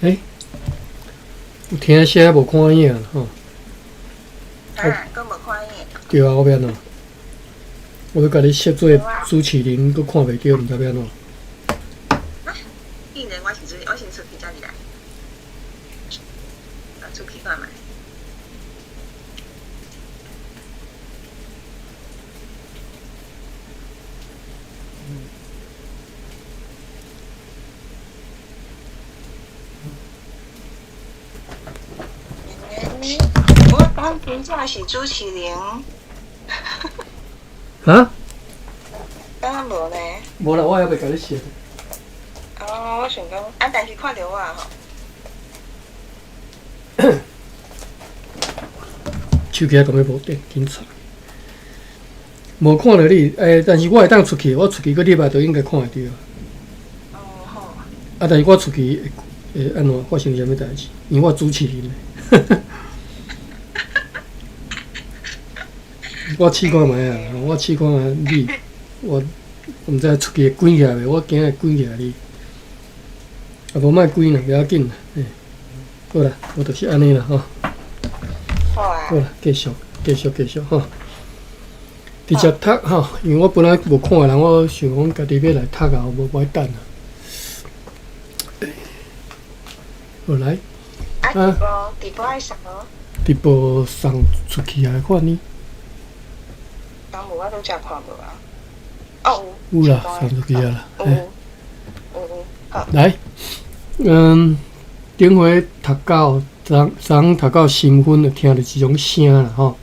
欸，有聽聲無看影吼。啊，閣無看影。對啊，我欲按怎？我欲共你設做主持人，閣看袂著，毋知欲按怎。啊，竟然我先出去才入來。啊，出去看覓。我講真正是主持人。啊？敢若無呢？無啦，我猶未共你設。哦，我想講，啊，但是看著我吼。手機還敢欲無電，緊插。無看著你，欸，但是我會當出去，我出去閣入來，就應該看會著。哦，好。啊，但是我出去會會按怎發生啥物代誌？因為我主持人。我試看覓啊！我試看覓你，我毋知出去會關起來袂？我驚會關起來你。啊，無莫關啦，袂要緊啦，欸，好啦，我就是按呢啦，吼。好啊。好啦，繼續，繼續，繼續，吼。直接讀吼，因為我本來無看的人，我想講家己欲來讀啊，無愛等啊。好來。啊，直播，直播愛送哦。直播送出去啊，看呢。敢無我拄才看無啊。哦，有。有啦，送出去啊啦。有有有，好。來，嗯，頂回讀到昨昨讀到新聞，就聽著一種聲啦，吼。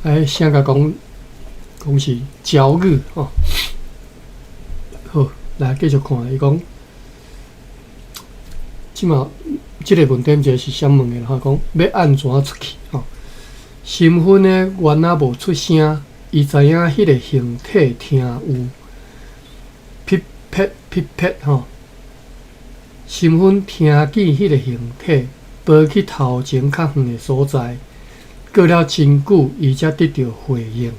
哎，聲共講講是焦語吼。好，來繼續看，伊講，這馬這个問題毋知是啥問的啦，吼，講欲按怎出去吼？身份的原仔無出聲，伊知影彼个形體聽有噼啪噼啪吼。身份聽見彼个形體飛去頭前較遠的所在，過了真久，伊才得著回應，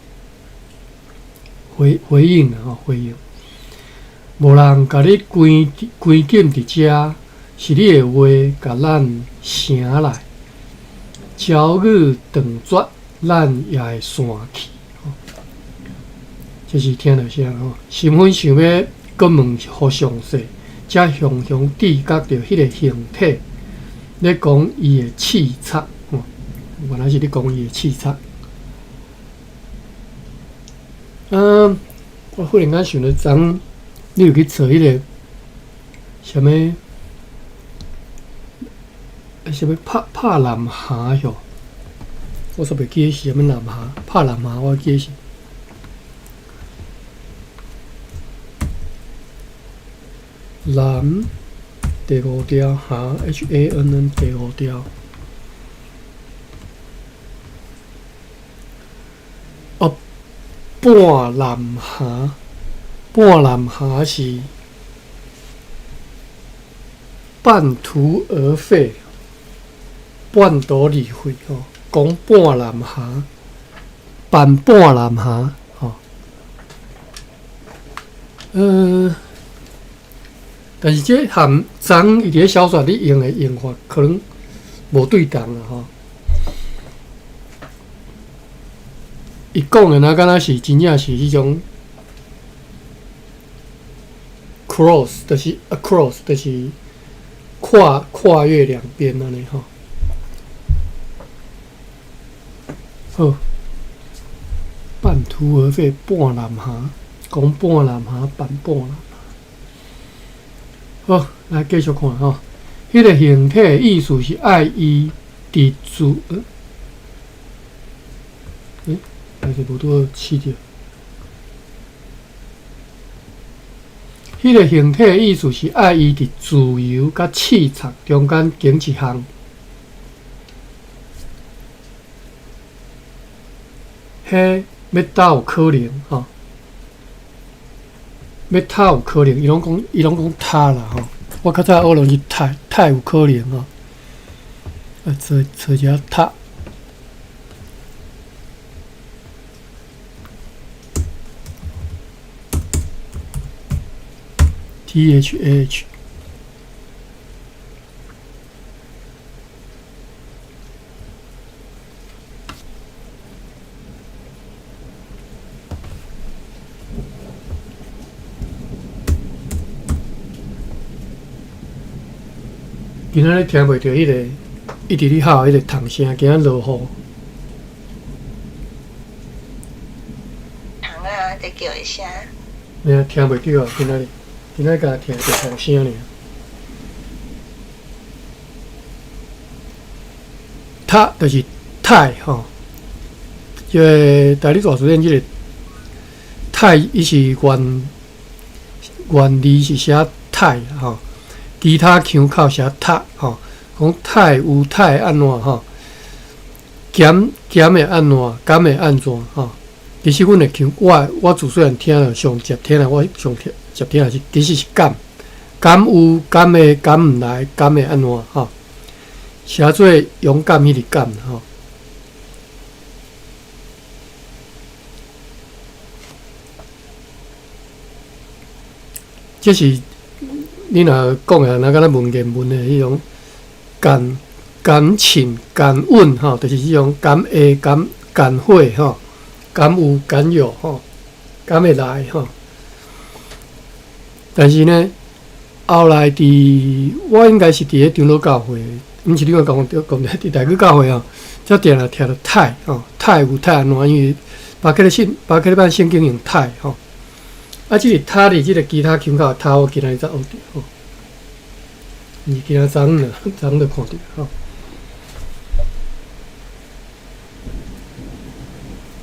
回回應啊吼，回應。無人共你關關禁佇遮，是你的話共咱城來，焦語斷絕，咱也會散去。這是聽著聲吼，身份想欲閣問予詳細，才雄雄知覺著彼个形體咧講伊的刺插，吼，原來是咧講伊的刺插。嗯，我忽然間想著，昨昏你有去找彼个啥物？啥物帕帕南霞吼？我煞袂記得是啥物南霞，帕南霞我記得是。南第五條霞 H A N N 第五條。哦，半南霞，半南霞是半途而廢，半途而廢吼。講半南霞，半半南霞吼。但是這含昨昏伊佇咧小說裡用的用法，可能無對同啦吼。伊講的若敢若是真正是彼種 cross，就是 across，就是跨跨越兩邊按呢吼。好，半途而廢，半南下，講半南下，半半南。好，來繼續看吼。彼个形體的意思是愛伊佇自，欸，還是無拄好試著。彼个形體的意思是愛伊佇自由佮刺插中間揀一項。彼欲鬥有可能吼，欲踢有可能，伊攏講伊攏講踢啦吼。我較早學攏是踢，踢有可能吼。啊，找找一下踢。T H A H，今仔日聽袂著彼个一直咧吼彼个虫聲，今仔落雨。蟲仔佇叫的聲。咩聽袂著啊！今仔日，今仔日敢聽著蟲聲爾。塔就是太吼，這个台語大辭典這个太，伊是原字是寫太吼，其他腔口寫塔吼，講太有太按怎吼，減減會按怎，敢會按怎吼。其實阮的腔，我自細漢聽了上捷聽了，我上捷聽是其實是敢，敢有敢會敢毋來，敢會按怎吼。寫做勇敢彼個敢吼，這是你若講的，若敢若文言文的彼種感感情感恩吼，就是彼種感會感感會吼，敢有敢有吼，敢會來吼。但是呢，後來佇我應該是佇咧長老教會。毋是你講講著講佇台語教會哦，才定定聽著太吼，太有太按怎？因為巴克禮信巴克禮版聖經用太吼，啊，這個塔佇這個其他腔口塔，我今仔日才學著吼，毋是今仔昨昏啦，昨昏就看著吼。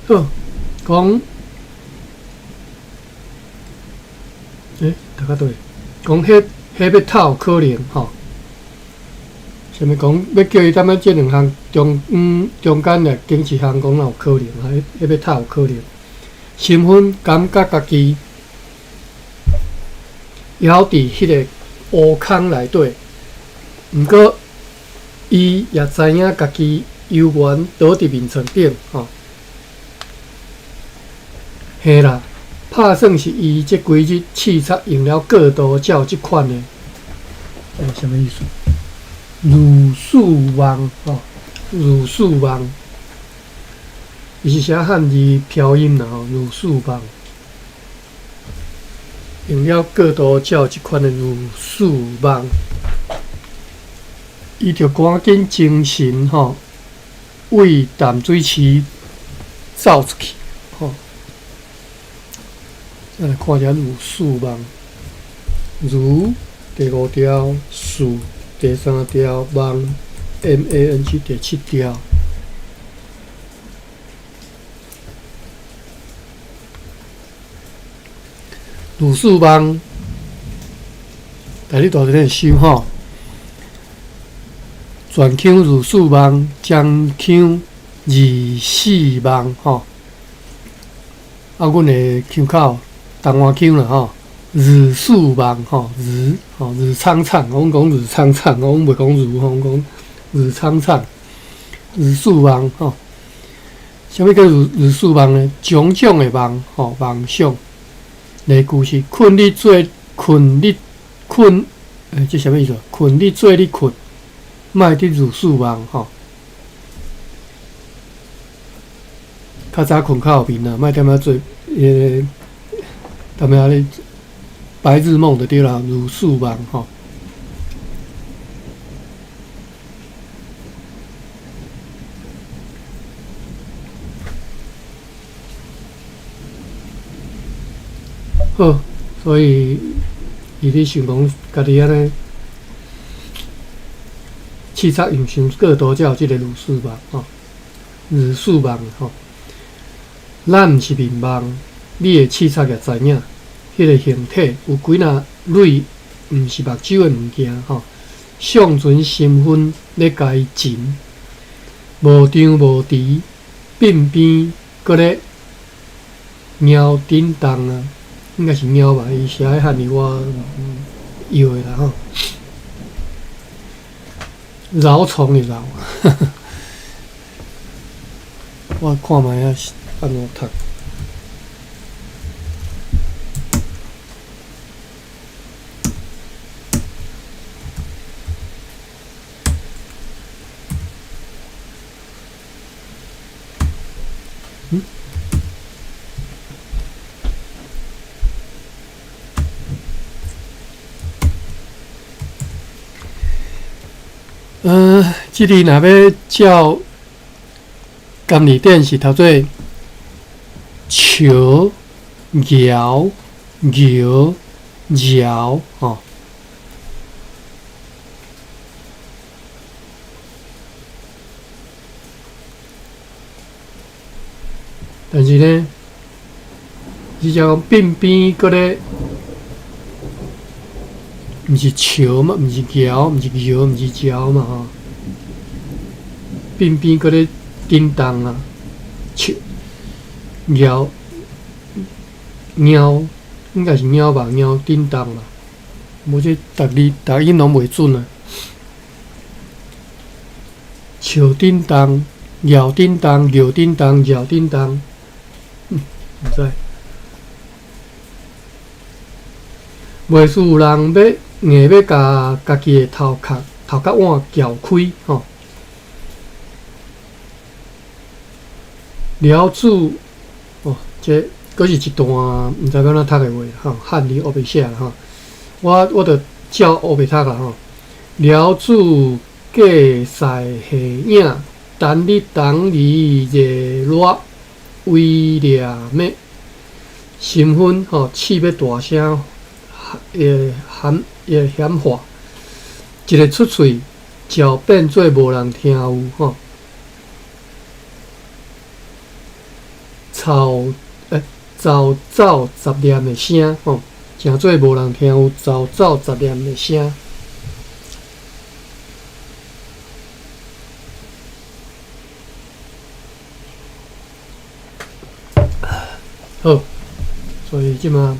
好，講，欸，讀到佗？講彼彼欲透可能吼。啥物講欲叫伊踮咧這兩項中中間來揀一項，講若有可能啊？彼彼欲透有可能。身份感覺家己猶佇彼个烏空內底，毋過伊也知影家己猶原倒佇眠床頂吼。嘿啦，拍算是伊這幾日試插用了過度才有這款的，欸，啥物意思？如是夢吼，如是夢，伊是寫漢字飄音啦吼，如是夢，用了過度才有這款的如是夢，伊著趕緊精神吼，為淡水市走出去吼。咱來看一下如是夢，如第五條，是。第三條夢，M A N G 第七條，如是夢，台語大辭典收吼，全腔如是夢，将腔二四夢吼，啊，阮的腔口台灣腔啦吼。日四夢吼，日吼日苍苍，阮講日苍苍，阮袂講如吼，阮講日苍苍，日四夢吼。啥物叫日日四夢呢？種種的夢吼，夢想。例句是睏你做睏你睏，欸，這啥物意思？睏你做你睏，莫佇日四夢吼。較早睏較有眠啦，莫踮遐做，踮遐咧。白日夢就對啦，如是夢吼。好，所以伊咧想講，家己按呢試插用傷過度才有這個如是夢吼，如是夢吼。咱毋是眠夢，你的試插也知影。彼个形體有幾若蕊，毋是目睭的物件吼。尚存身份咧共伊纏，無張無弛，鬢邊閣咧貓振動啊，應該是貓吧？伊寫的漢字我搖的啦吼。饒蟲的饒，我看覓仔是按怎讀。這裡若欲照金字典是讀做潮、搖、搖、搖吼。但是呢，伊只講鬢邊閣咧，毋是潮嘛，毋是搖，毋是搖，毋是嚼嘛吼。鬢邊閣咧振動啊，潮、搖、貓，應該是貓吧，貓振動吧。無這逐字逐音攏袂準啊。潮振動、搖振動、搖振動、搖振動。毋知，袂輸有人欲硬欲共家己的頭殼頭殼碗撬開吼。寮主哦，這閣是一段毋知欲按怎讀的話吼，漢字烏白寫啦吼。我著照烏白讀啦吼。寮主隔世下影，等日冬兒熱熱。威掠咩身份吼，試欲大聲喊會喊話，一个出喙就變做無人聽有吼。吵走走雜念的聲吼，成做無人聽有走走雜念的聲。好，所以這馬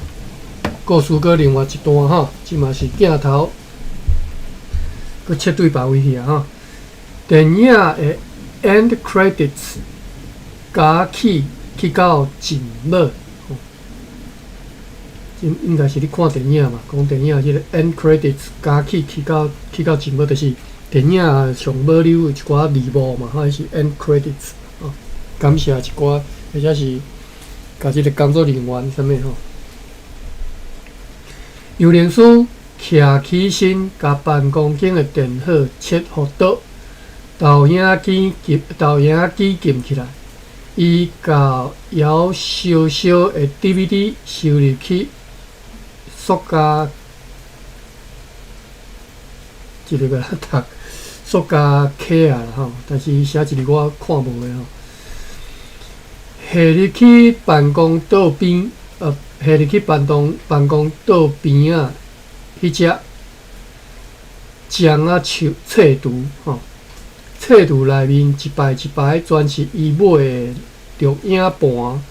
故事閣另外一段吼，這馬是鏡頭閣切對別位去啊吼。電影的 end credits 加起去到真尾，應該是咧看電影嘛，講電影這个 end credits 加起去到真尾，就是電影上尾溜一寡字幕嘛，吼，彼是 end credits 吼，感謝一寡或者是。共這个工作人員啥物吼，尤靈師徛起身，共辦公間的電號切予倒，投影機撳起來，伊共搖燒燒的 DVD 收入去塑膠，這个欲按怎讀？塑膠卡仔啦吼，但是伊寫一字我看無的吼。下入去辦公桌邊，下入去辦公桌邊仔，彼隻樟仔樹册櫥吼，册櫥內面一排一排，全是伊買的錄影盤。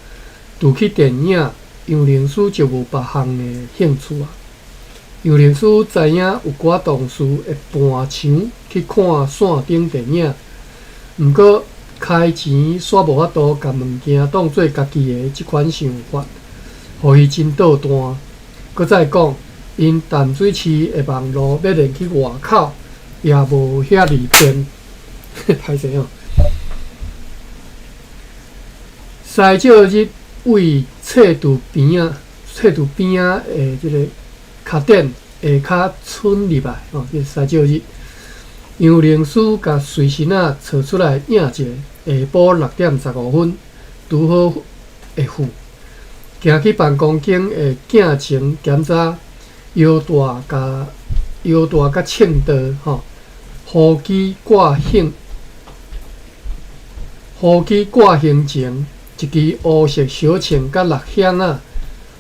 除去電影，楊靈師就無別項的興趣啊。楊靈師知影有寡同事會盤牆去看線頂電影，毋過。開錢煞無法度共物件當做家己的這款想法，予伊真倒彈。閣再講，𪜶淡水市的網路欲連去外口，也無遐爾便。歹勢哦。西少日為冊櫥邊仔，冊櫥邊仔的這个跤墊下跤伸入來吼，這个西少日。楊靈師共隨身仔揣出來影一下，下晡6點15分，拄好會赴。行去辦公間的鏡前檢查腰帶佮秤刀吼，呼機掛胸前，一支烏色小秤佮六香仔，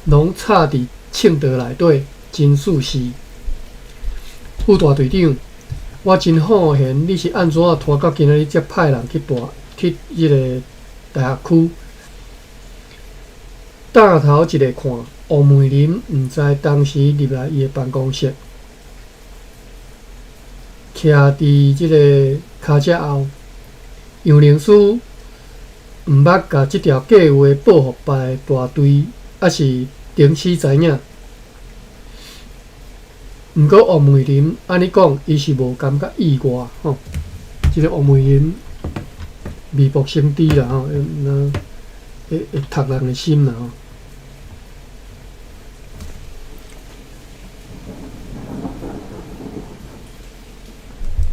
攏插佇秤刀內底，真舒適。副大隊長。我真好閒，你是按怎拖到今仔日才派人去去彼个大學區？轉頭一个看，王美玲毋知當時入來伊的辦公室，徛佇這个跤車後。楊靈師毋捌共這條計劃報予別个大隊，抑是頂司知影。毋過王美玲按呢講，伊是無感覺意外吼。這个王美玲面目生枝啦吼，會讀人的心啦吼。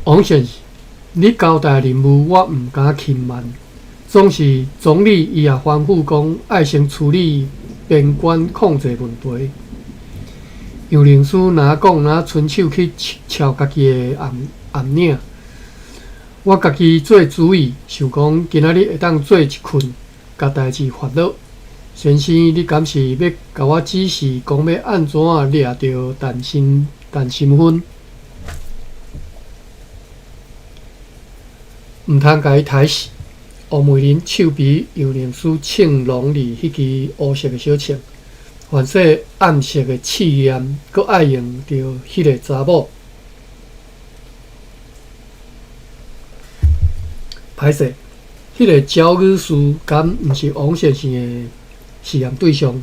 王先生，你交代任務，我毋敢輕慢。總是總理伊也吩咐講，愛先處理邊關控制問題。楊靈師若講若伸手去撨家己的頷頷領。我家己做主意，想講今仔日會當做一困，共代誌發落。先生，你敢是欲共我指示，講欲按怎掠著陳心陳心芬？毋通共伊刣死。胡梅林手比楊靈師銃籠裡彼支烏色的小銃，凡說暗色的試驗，閣愛用著彼个查某。歹勢，彼个焦女士敢毋是王先生的實驗對象？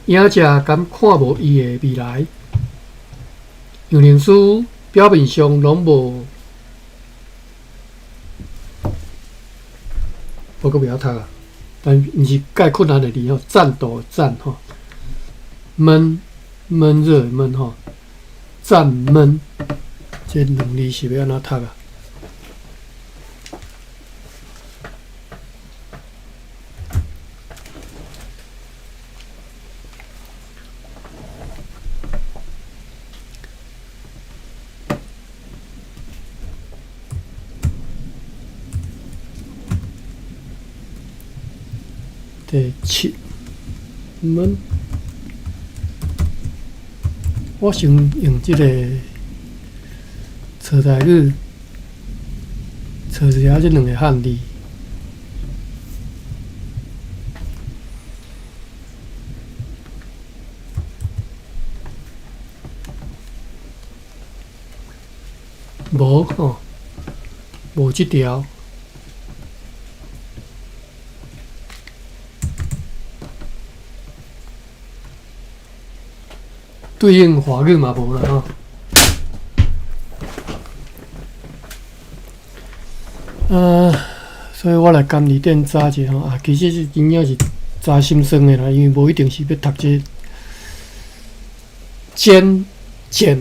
影者敢看無伊的未來？楊靈師表面上攏無。我閣袂曉讀啊，但毋是蓋困難的字吼，戰鬥的戰吼，悶悶熱的悶吼，戰悶，這兩字是欲按怎讀啊？第七問，我先用這個曹台語，找一下這兩个漢字。無吼，無這條。對應華語嘛無啦吼。所以我來監字典查一下吼，啊，其實是真正是查心酸的啦，因為無一定是欲讀這個戰戰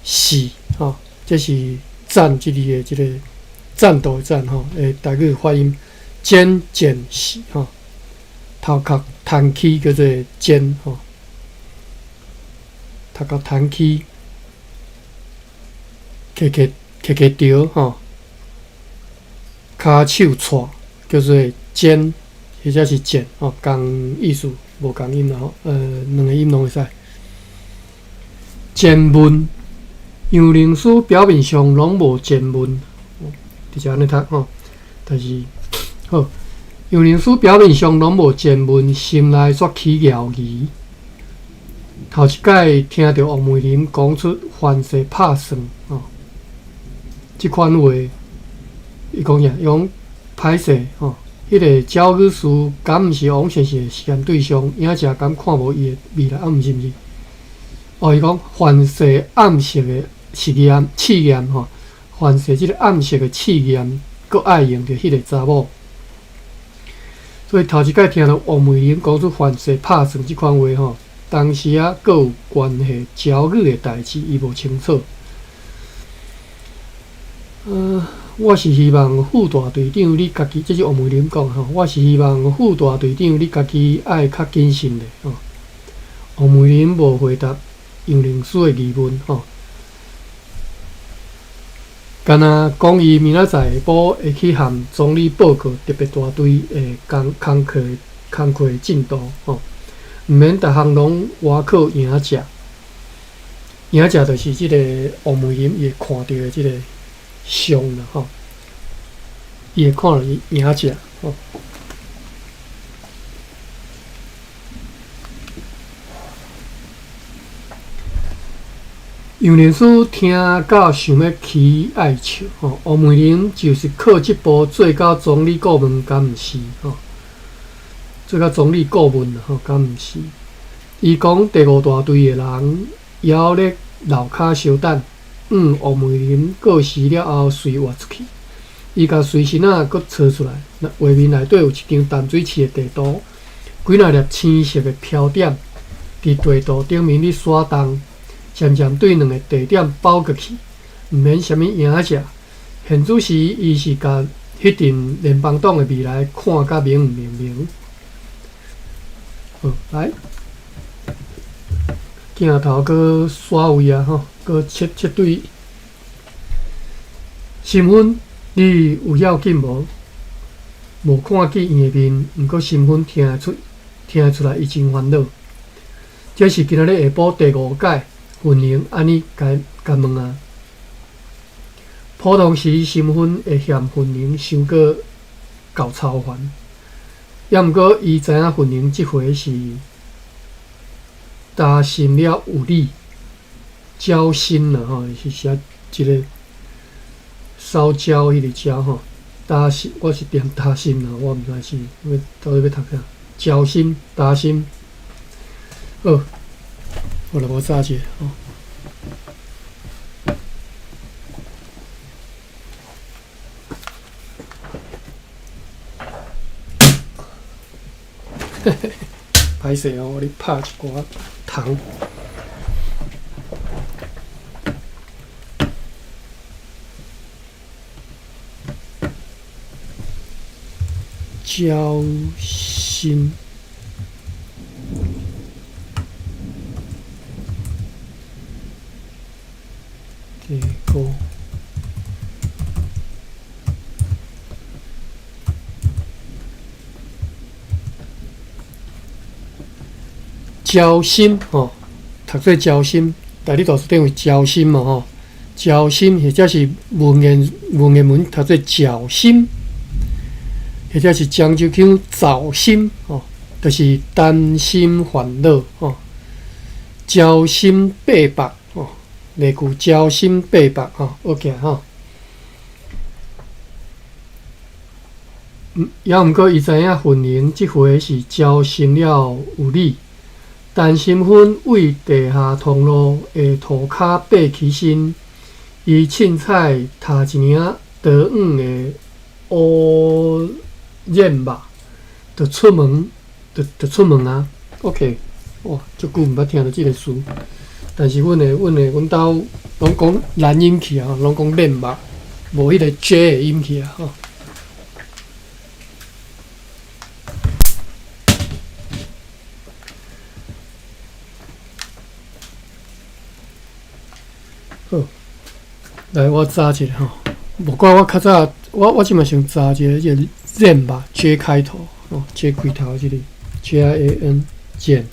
士吼，這是戰這字的這個戰鬥的戰吼，的台語發音戰戰士吼，頭殼彈起叫做戰吼。頭殼彈起，磕磕磕磕著吼，跤手掣叫做剪，或者是剪吼，仝意思無仝音啦吼，兩个音攏會使。前問，楊靈師表面上攏無前問，直接按呢讀吼，但是好，楊靈師表面上攏無前問，心內煞起疑疑。頭一擺聽著王美玲講出凡事拍算吼，這款話，伊講啥？伊講歹勢吼，彼个焦女士敢毋是王先生的實驗對象？影者敢看無伊的未來？啊，毋是毋是？哦，伊講凡事暗色的實驗試驗吼，凡事這个暗色的試驗，閣愛用著彼个查某。所以頭一擺聽著王美玲講出凡事拍算這款話吼。當時啊，閣有關係焦女的代誌，伊無清楚。我是希望副大隊長你家己，這是王美玲講吼。我是希望副大隊長你家己愛較謹慎咧吼。王美玲無回答楊靈師的疑問吼。敢若講伊明仔載下晡會去向總理報告特別大隊的工工課工課進度吼。毋免逐項攏倚靠影者，影者就是這個王美玲伊會看著的這個像啦吼，伊會看著影者吼。楊靈師聽到想欲起愛笑吼，王美玲就是靠這步做到總理顧問，敢毋是吼？做甲總理顧問吼，敢毋是？伊講第五大隊的人猶咧樓跤相等。王美玲過時了後隨活出去，伊共隨身仔閣揣出來。畫面內底有一張淡水市的地圖，幾若粒青色的飄點佇地圖頂面咧甩動，漸漸對兩个地點包過去，毋免啥物赢者。现此时，伊是共彼阵联邦党的未来看甲明明明。好，来，镜头阁刷位啊吼，阁切切对。身份，你有要紧无？无看见伊的面，毋过身份听得出，听得出来伊真烦恼。这是今仔日下晡第五摆云玲按呢共共问啊。普通时身份会嫌云玲伤过够操烦，抑毋过伊知影云玲这回是担心了有理，焦心啦吼，是写这个烧焦彼个焦吼，担心我是念担心啦，我毋知是欲到底欲读啥，焦心担心。好，好啦，我查一下吼。歹势哦，我咧拍一寡糖。焦心。第五。焦心吼，读做焦心，台语大辞典有焦心嘛吼，焦心或者是文言文读做焦心，或者是漳州腔糟心吼，就是担心烦恼吼，焦心八百吼，例句焦心八百吼，OK 吼。抑毋过伊知影云玲这回是焦心了有理。陈心芬为地下通路的涂跤爬起身，伊凊彩踢一领长黄的乌染袜，就出门，就出门啊。OK，哇，足久毋捌听著这个词，但是阮兜拢讲蓝音去啊，拢讲染袜，无彼个 J 的音去啊吼。好，来我查一下吼。无怪我较早，我这摆先查一下这个染吧，J 开头哦，J 开头这个 J I A N 剪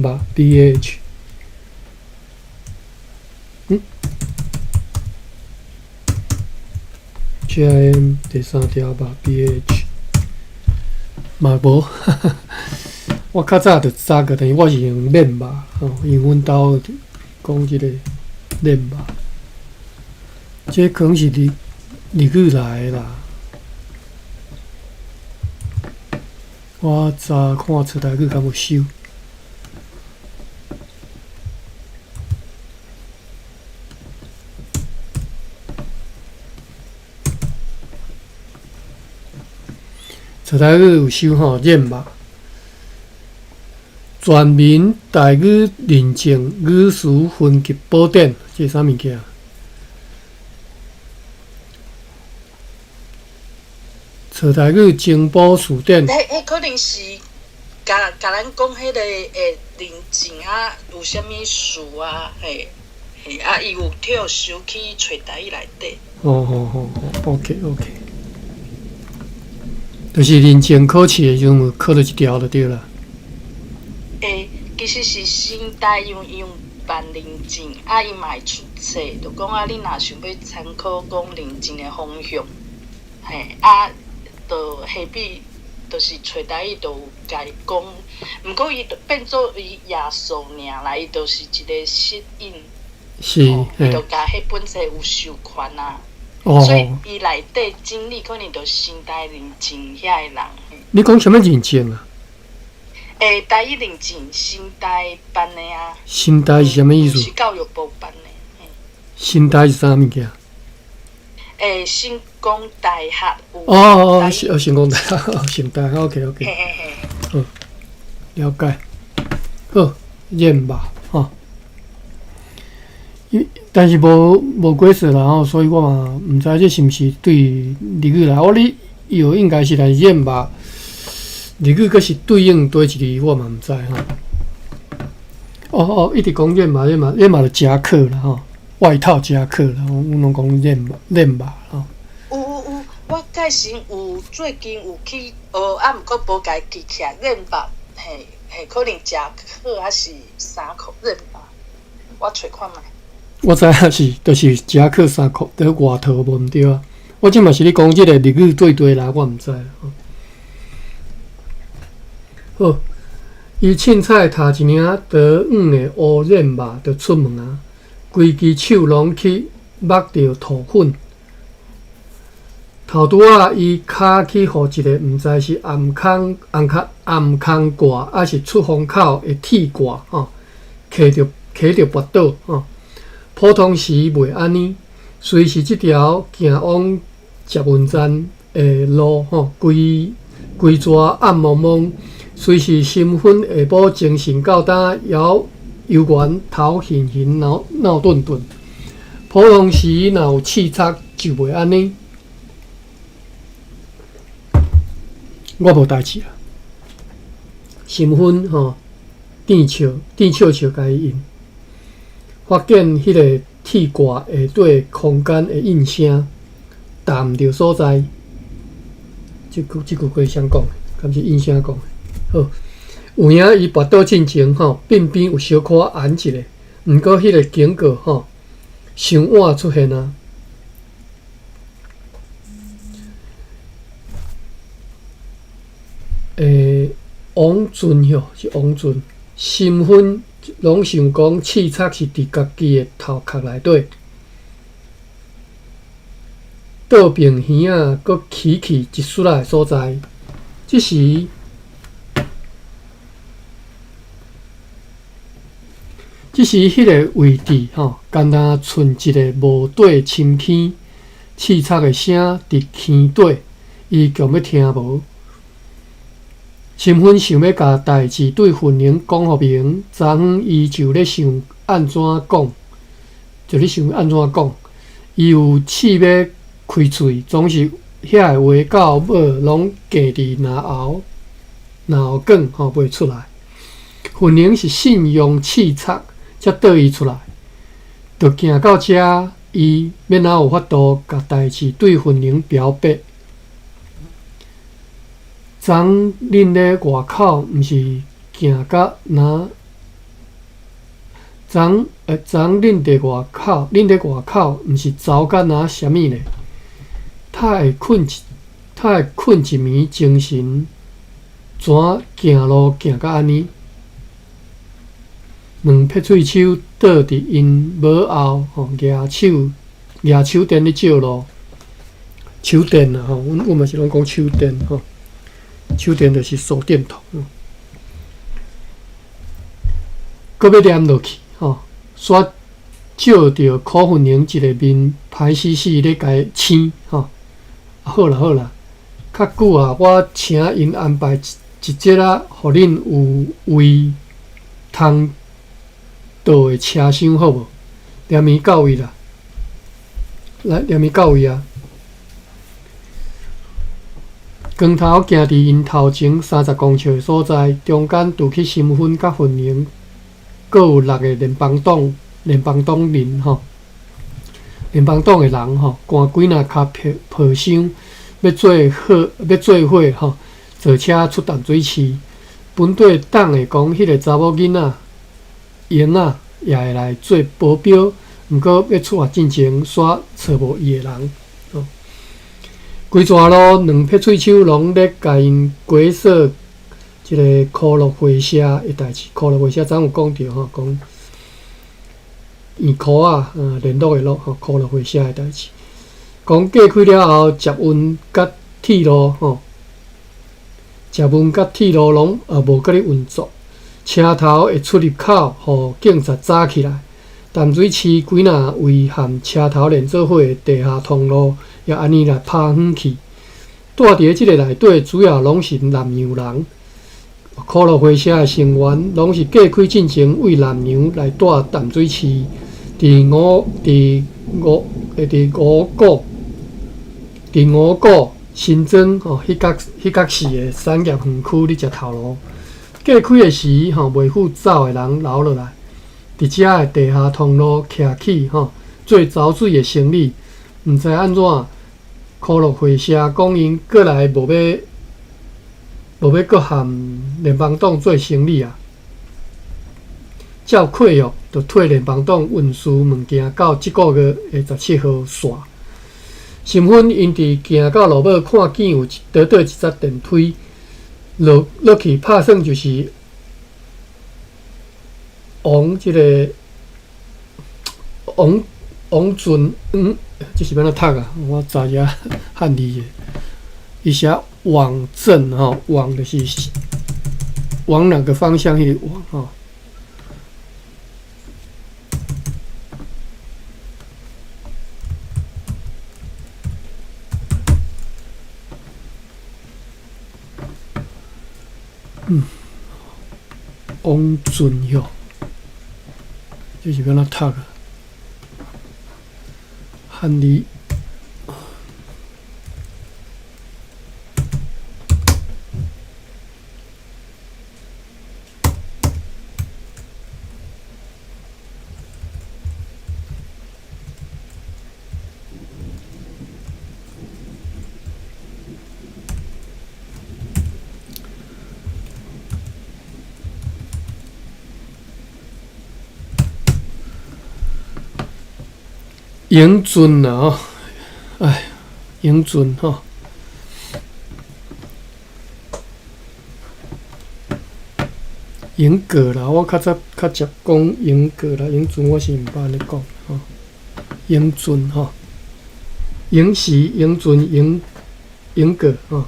吧 B A H，J I N 第三条吧 B A H，嘛无，我较早就查过，但是我是用染吧，吼，因为阮兜讲这个染吧。这可能是日语来的啦。我查看册台语敢有收。册台语有收吼，染吧。全民台语认证语词分级宝典，这是啥物件？册台语增补词典。彼可能是共咱讲彼个认证啊，有啥物事啊？嘿，嘿啊，伊有跳收去揣台语内底。哦哦哦哦，OK OK，就是认证考试的时阵有考著一条就对啦。其实是新台因为伊有办认证，啊，伊嘛会出册，就讲啊，你若想欲参考讲认证的方向，嘿，啊。就彼边，就是揣台语，就有共伊讲，毋过伊就变做伊页数尔啦，伊就是一个索引，伊就共彼本册有授权啊，所以伊内底整理可能就新台认证遐的人。你讲啥物认证啊？台语认证，新台办的啊。新台是啥物意思？是教育部办的。新台是啥物件？成功大学有。哦哦哦，成功大学，成大，OK OK。嘿嘿嘿。好，了解。好，染吧，吼。伊但是無解釋啦吼，所以我嘛毋知這是毋是對日語來。我咧藥應該是來染肉，日語閣是對應佗一個，我嘛毋知吼。哦哦，一直講染肉，染肉，染肉就夾克啦吼，外套夾克啦，阮攏講染肉，染肉吼。有有有，我蓋時有最近有去學，啊，毋過無共記起來染肉，嘿嘿，可能夾克還是衫褲染肉，我揣看覓。我知影是，就是夾克衫褲，佇外套無毋對啊。我這嘛是咧講這個日語對對來，我毋知。好，伊凊彩疊一領長黃的烏染肉就出門啊，規支手攏去抹著塗粉。頭拄仔伊跤去予一個毋知是暗空暗空暗空蓋，抑是出風口的鐵蓋吼，磕著磕著跋倒吼。普通時袂按呢，雖是這條行往捷運站的路吼，規規逝暗濛濛，雖是新婚下晡精神到今，猶猶原頭晕暈腦腦頓頓。普通時若有刺鑿就袂按呢，我無代誌啦。新婚吼，甜笑甜笑笑共伊應。發現彼個鐵蓋下底空間的應聲，踏毋著所在。這句這句話誰講的？敢是應聲講的？好，有影伊跋倒進前吼，鬢邊有小可紅一下，毋過彼個警告吼，傷晚出現啊。欸，王俊吼，是王俊，身份。攏想講刺鑿是佇家己的頭殼內底，倒爿耳仔閣起去一撮仔的所在。這時，這時彼個位置吼，敢若賰一个無底深坑，刺鑿的聲佇坑底，伊強欲聽無。新婚想欲共代誌對份寧講予明，昨昏伊就咧想按怎講，就咧想按怎講。伊有試欲開喙，總是遐个話到尾攏哽佇嚨喉，嚨喉管吼袂出來。份寧是信用刺鑿才倒伊出來，就行到遮，伊欲哪有法度共代誌對份寧表白？昨昏恁咧外口毋是行甲若？昨昏昨昏恁佇外口，恁佇外口毋是走甲若啥物咧？較會睏一，較會睏一暝精神，怎行路行甲按呢？兩撇喙鬚倒佇𪜶帽後吼，舉手舉手電咧照路，手電啊吼，阮阮嘛是攏講手電吼。手電就是手電筒，閣欲念落去吼，煞照著柯粉寧一个面歹死死咧共伊醒吼。好啦好啦，較久啊，我請𪜶安排一一節仔，予恁有位通倒的車廂好無？連暝到位啦，來連暝到位啊！光頭行佇𪜶頭前30公尺的所在，中間除去新婚佮份寧，閣有六个聯邦黨聯邦黨人吼，聯邦黨的人吼，趕幾若跤皮皮箱，欲做伙欲做伙吼，坐車出淡水市。本地黨會講，彼个查某囡仔英仔也會來做保鏢，毋過欲出發進前，煞揣無伊的人。規逝路，兩撇喙鬚攏咧共𪜶解說這个箍樂會社的代誌。箍樂會社昨有講著吼，講圓箍仔，聯絡的絡吼，箍樂會社的代誌。講過開了後，捷運佮鐵路吼，捷運佮鐵路攏無閣咧運作，車頭的出入口予警察閘起來。淡水市幾若位和車頭連做伙的地下通路，也按呢來拍遠去。住佇咧這个內底，主要攏是南洋人。箍樂會社的成員，攏是過開進前為南洋來蹛淡水市。佇伫五伫五伫五股伫五股新庄吼，彼角市的产业园区咧食头路。过开的时吼，袂赴走的人留落来，伫遮的地下通路徛起吼，做走水的生理，毋知按怎。科乐会社讲𪜶过来无欲阁和联邦党做生理啊。照契约，就退联邦党运输物件到这个月的17号煞。新芬𪜶伫行到路尾，看见有倒倒一节电梯落落去，拍算就是往这个往往阵，这是欲按怎读啊？我查一下汉字的，伊写往正吼，往就是往两个方向彼个往吼。王俊哟，这是欲按怎读啊？汉字。英俊啊！吼，哎，英俊吼，英国啦，我较早较捷讲英国啦，英俊我是毋捌按呢讲吼。英俊吼，英时英俊英英国吼，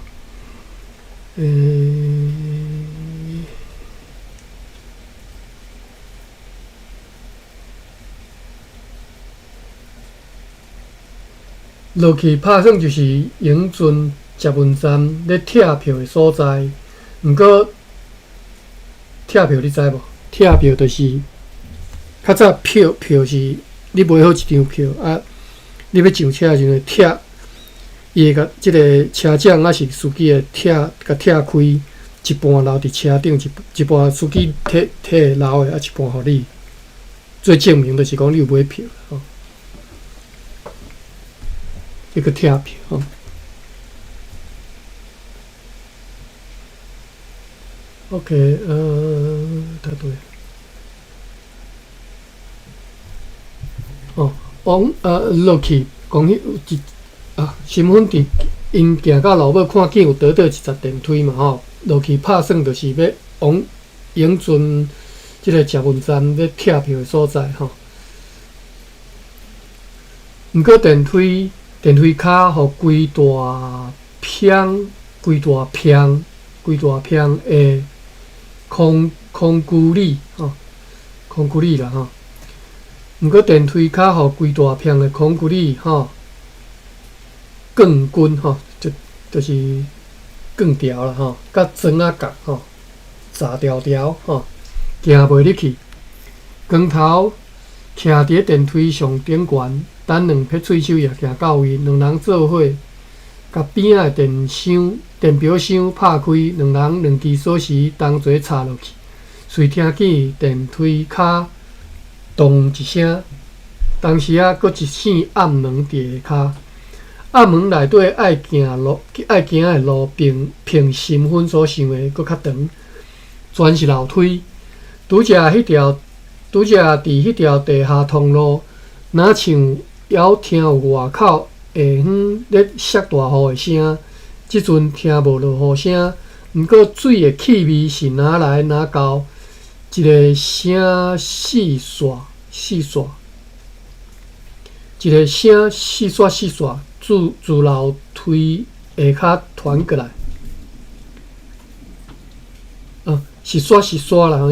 落去拍算就是永春捷运站咧拆票的所在。毋过拆票你知无？拆票就是较早票票是你买好一张票啊，你欲上车的时阵拆，伊会共这个车长抑是司机会拆，共拆开一半留伫车顶，一半司机提提留的，啊一半予你，做证明就是讲你有买票吼。一个拆票吼。OK，佗对。哦，往落去，讲彼有一啊，新闻伫𪜶行到路尾，看见有倒倒一节电梯嘛吼，落去拍算就是欲往永春这个捷运站欲拆票的所在吼。毋过电梯电梯跤予规大片规大片规大片的空空距离吼，空距离啦吼。毋过电梯跤予规大片的空距离吼，钢筋吼，就是钢条啦吼，佮砖仔角吼，砸条条吼，行袂入去。光头徛伫咧电梯上顶悬，等两撇喙手也行到位，两人做伙，共边仔的电箱、电表箱拍开，两人两支锁匙同齐插落去，随听见电梯跤咚一声，当时仔阁一扇暗门伫下跤，暗门内底爱行路、爱行的路，并凭身份所想的阁较长，全是楼梯。拄则彼条，拄则伫彼条地下通路，若像犹听有外口下方咧落大雨的声，这阵听无落雨声，毋过水的气味是若来若到，一个声四煞四煞，一个声四煞四煞自自楼梯下跤传过来。是煞是煞啦，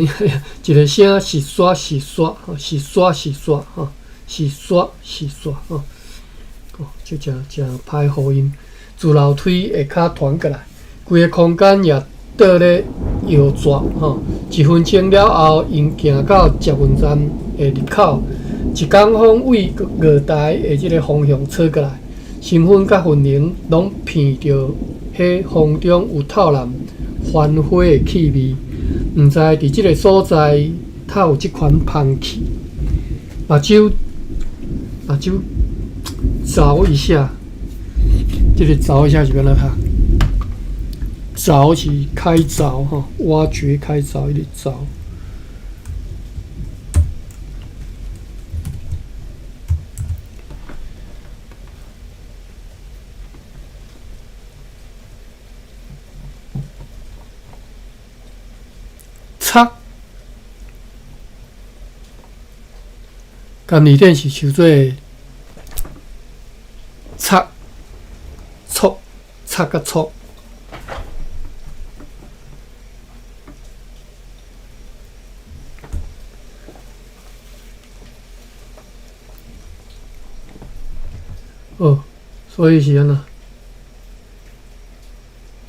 一个声是煞是煞，吼，是煞是煞，吼，是煞是煞，吼，哦，这诚诚歹发音。自楼梯下跤传过来，规个空间也倒咧摇逝，吼。一分钟了后，𪜶行到捷运站的入口，一工風對月台的這个方向吹過來，身份佮雲寧攏鼻著彼風中有透濫繁花的氣味，毋知佇這个所在透有這款芳氣。目睭目睭鑿一下，這个鑿一下是欲按怎讀？鑿是開鑿吼，挖掘開鑿，彼个鑿。插，含字典是想做插、戳、插佮戳。哦，所以是按怎？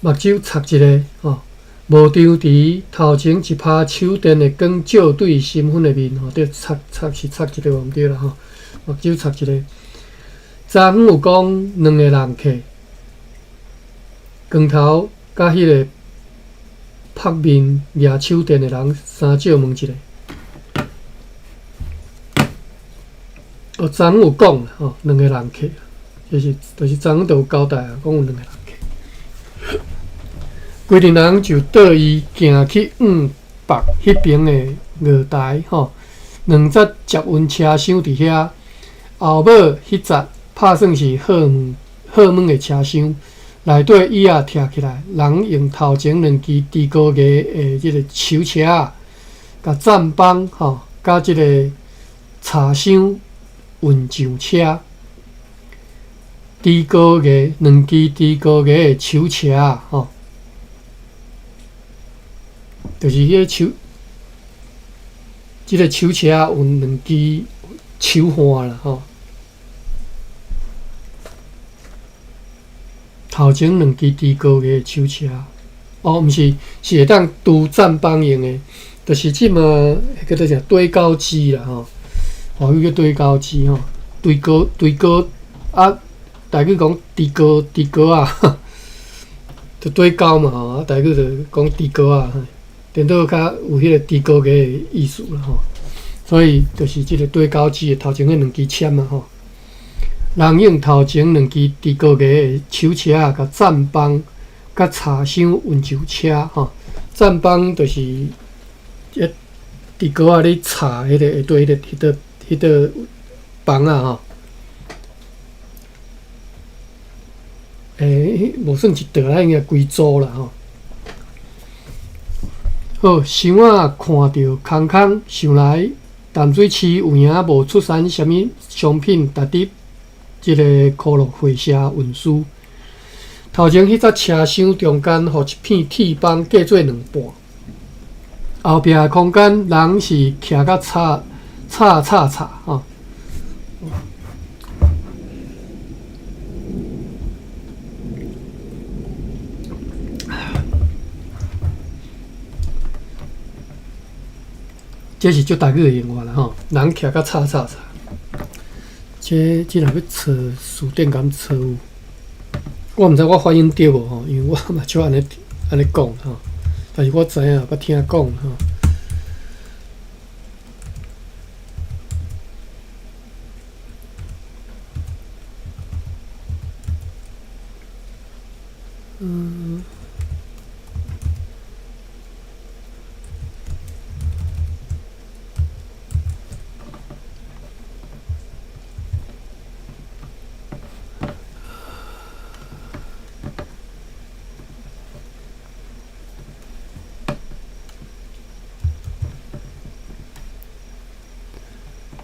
目睭插一个吼，無張持頭前一拍手電的光照對身份的面吼，對，插插是插一個無毋對啦吼，目睭插一个。昨昏有講兩个人客，光頭佮彼个曝面舉手電的人三少問一下。哦，昨昏有講吼，兩个人客，就是昨昏就有交代啊，講有兩個人客。規陣人就綴伊行去往北彼爿的月台吼，兩節捷運車廂佇遐，後尾彼節拍算是好門的車廂，內底椅仔拆起來，人用頭前兩支豬高牙的這个手車仔，共棧枋吼，佮這个柴箱運上車。豬高牙兩支豬高牙的手車仔吼。就是彼个手，這个手車有兩支手環啦吼。頭前兩支豬高牙的手車，哦，毋是，是會當拄棧枋用的，就是這馬叫做啥堆高機啦吼，華語叫堆高機吼，堆高堆高啊，台語講豬高豬高仔，就堆高嘛吼，啊，台語就講豬高仔。顛倒較有彼个豬高牙的意思啦吼，所以就是這个對高機的頭前彼兩支籤嘛吼，人用頭前兩支豬高牙的手車仔，共棧枋、佮柴箱運上車吼。棧枋就是彼豬高仔咧插彼个下底彼个彼个彼个枋仔吼。欸，無算一桌啦，應該規組啦吼。好，箱仔看著空空，想來淡水市有影無出產啥物商品，值得這个箍樂會社運輸。頭前彼節車廂中間，予一片鐵枋隔做兩半，後壁的空間人是徛甲吵吵吵吵吼。這是足台語的用法啦吼，人徛甲吵吵吵。這若欲查辭典敢錯誤，我毋知我發音對無吼，因為我嘛少按呢按呢講吼，但是我知影捌聽講吼。嗯。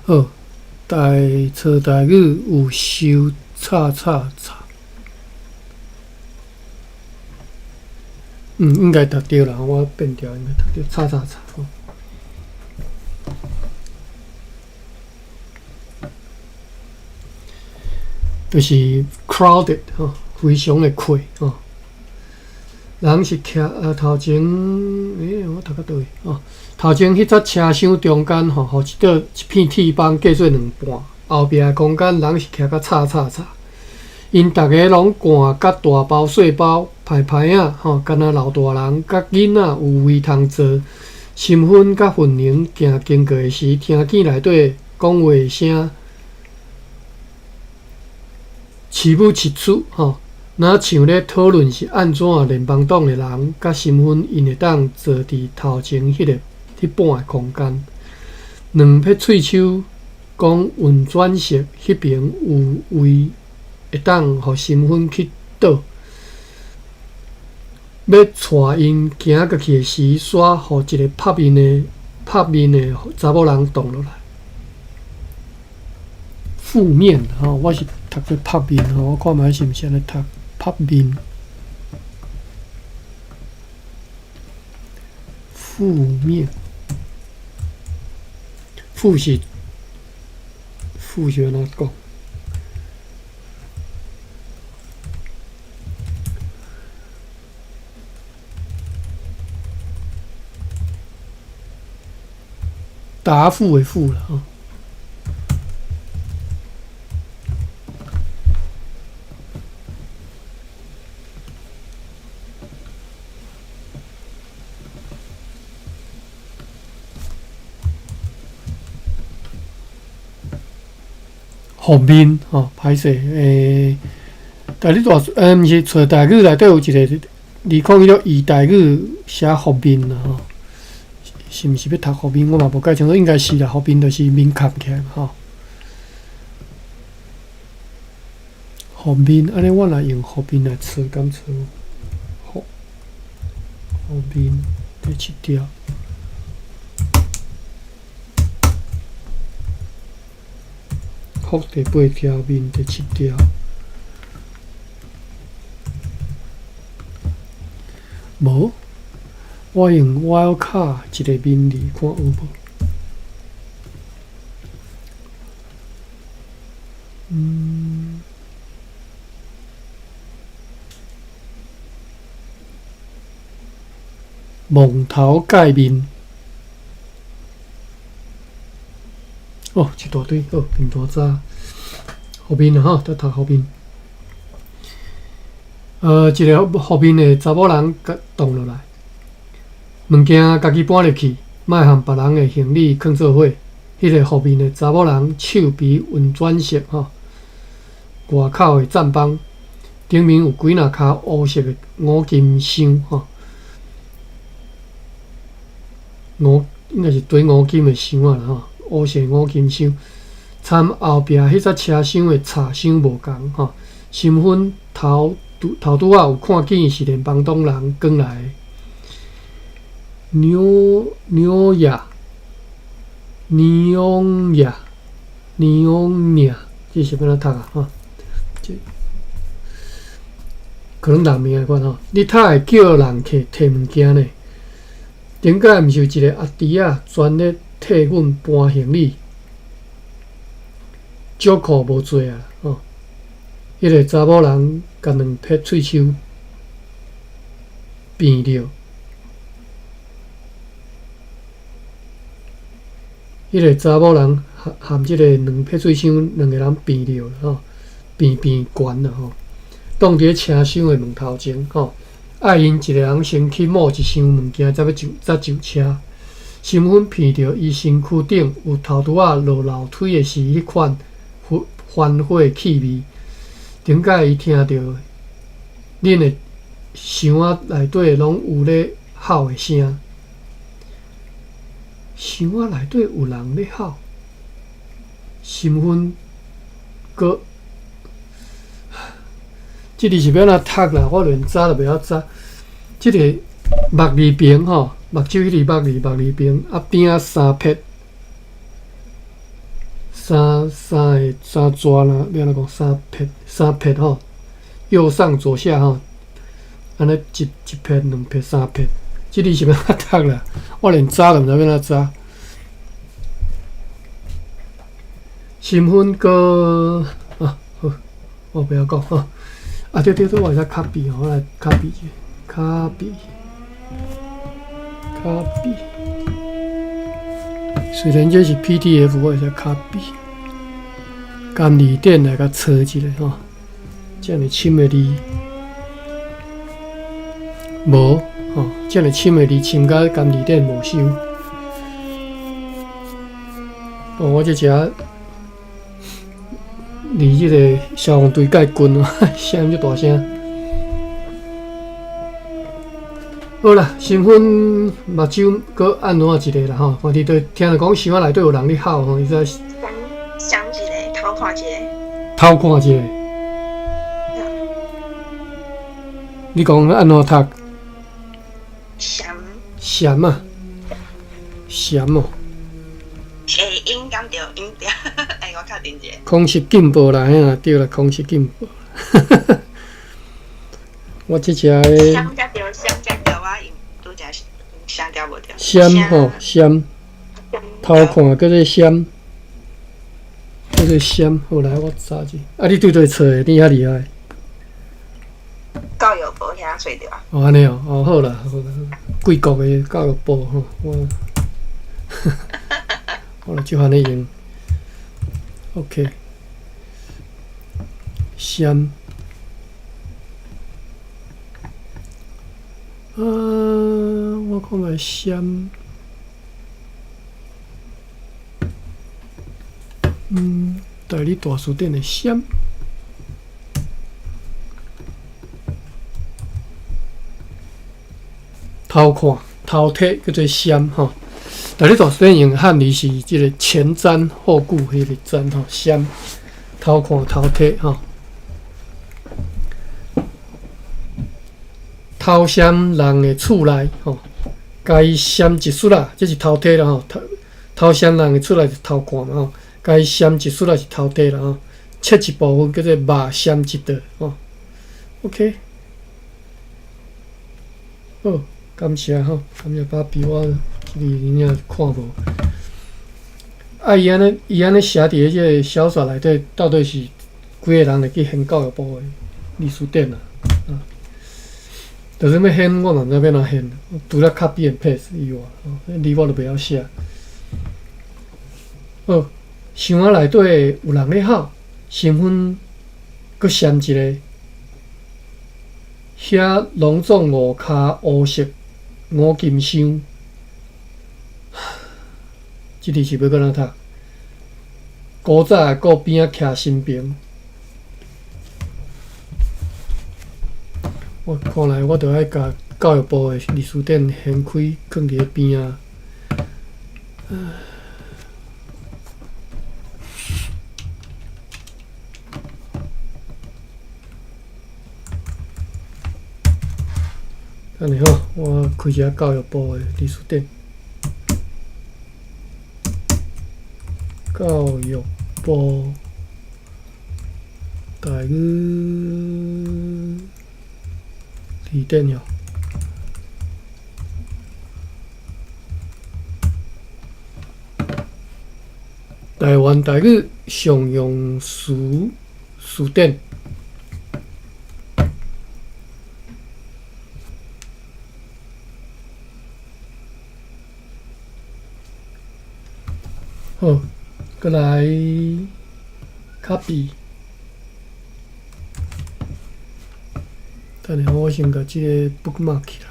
好，台初台語有收吵吵吵，嗯，應該讀對啦，我變調應該讀對，吵吵吵。就是 crowded 吼，非常的闊吼。人是徛頭前，我讀到佗位哦？頭前彼節車廂中間吼，予一道一片鐵板隔做兩半，後壁的空間人是徛甲吵吵吵。𪜶逐个攏汗甲大包細包，歹歹仔吼，敢若老大人佮囡仔有位通坐。身份佮份宁行经过的时，聽見內底講話聲，揤母揤出吼。若像咧討論是按怎聯邦黨的人佮身份，𪜶會當坐佇頭前彼個彼半个空間。兩撇喙鬚講運轉室彼爿有位會當予身份去倒。欲帶𪜶行過去的時，煞予一个拍面的查某人擋落來。負面吼，我是讀做拍面吼，我看覓是毋是按呢讀拍面。負面，負是負是按怎講？答覆的覆啦吼。覆面吼，歹勢台語大毋是揣台語內底有一个2016台語寫覆面啦吼，是毋是欲讀覆面？我嘛無介清楚，應該是啦。覆面就是面崁起來嘛吼。覆面，按呢我若用覆面來揣，敢揣無？覆面第七條。覆第八條，面第七條。無，我用 wildcard 一个面字看有無？蒙頭蓋面。哦，一大堆，好，面大早，覆面啦吼，伫讀覆面。一个覆面的查某人共擋落來，物件家己搬入去，莫和別人的行李囥做伙。彼个覆面的查某人手臂運轉式吼，外口的棧板頂面有幾若跤烏色的五金箱吼，應該是堆五金的箱仔啦吼。烏色五金箱，參後壁彼節車廂的插箱無仝吼。身份頭頭拄仔有看見是聯邦黨人轉來紐紐亞紐亞紐亞，這是欲按怎讀啊？吼，這可能人名的款吼。你較會叫人客提物件呢？頂擺毋是有一个阿弟仔專咧替阮搬行李，少可無做啊！吼，彼个查某人共兩撇喙鬚變著，彼个查某人含含這个兩撇喙鬚兩個人變著吼，變變懸啦吼，擋佇咧車廂的門頭前吼，愛𪜶一个人先去摸一箱物件，才欲上才上車。身份闻著伊身軀頂有頭拄仔落樓梯的時彼款番火的氣味。頂擺伊聽著恁的箱仔內底攏有咧吼的聲，箱仔內底有人咧吼，身份閣，這字是欲按怎讀啦？我連查都袂曉查。這个目字邊吼，目睭彼个目字目字邊，啊邊仔三撇，三三个三蛇啦，欲按怎講？三撇三撇吼，右上左下吼，按呢一一撇兩撇三撇，這字是欲按怎讀啦？我連查都毋知欲按怎查。身份閣啊好，我不要講吼。啊對對對，我會使 copy 吼，我來 copy 一下。copy copy，雖然這是 PDF，我會使 copy。含字典來共抄一下吼，遮爾深的字無吼，遮爾深的字深甲含字典無收。哦，我這只離這个消防隊蓋近哦，聲足大聲。好啦，身份目睭閣按怎一个啦吼？看佇對聽著講，箱仔內底有人咧吼吼，伊才想想一个，偷看一個。偷看一个。你講按怎讀？閃。閃啊！閃哦。欸，音敢對，音對，欸，我確定一下。空實進步啦，嘿啦，對啦，空實進步。我這只的。閃才對，閃才對，我拄則聲調無對。閃吼閃，偷看叫做閃，叫做閃。好來，我查者。啊，你對佗找的？你遐厲害。教育部遐揣著啊。哦，按呢哦，哦好啦，好啦，貴國的教育部吼，我，好啦，就按呢用。OK，閃。啊，我看覓閃。嗯，台語大辭典的閃。偷看、偷睇叫做閃吼。台語大辭典用漢字是這个前瞻後顧彼个瞻吼，閃，偷看、偷睇吼。偷閃人的厝內吼，共伊閃一撮仔，這是偷睇啦吼。偷偷閃人的厝內是偷看嘛吼，共伊閃一撮仔是偷睇啦吼。切一部分叫做肉閃一道吼。OK，好，感謝吼，感謝爸比，我這裡真正看無。啊，伊按呢，伊按呢寫佇咧這个小說內底，到底是幾个人會去掀教育部的歷史典啊？啊，就是欲掀，我嘛毋知欲按怎掀，除了 copy and paste 以外，吼，字我都袂曉寫。好，箱仔內底有人咧吼，身份閣閃一个，遐攏總五跤烏色五金箱，這字是欲閣按怎讀？古早的鼓邊仔徛新兵，我看來我著愛共教育部的歷史典掀開，囥佇咧邊仔。等下吼，我開一下教育部的歷史典。教育部台語字典哟。台灣台語常用詞辭典。好，閣來 copy。等下，我先共這个 bookmark 起來。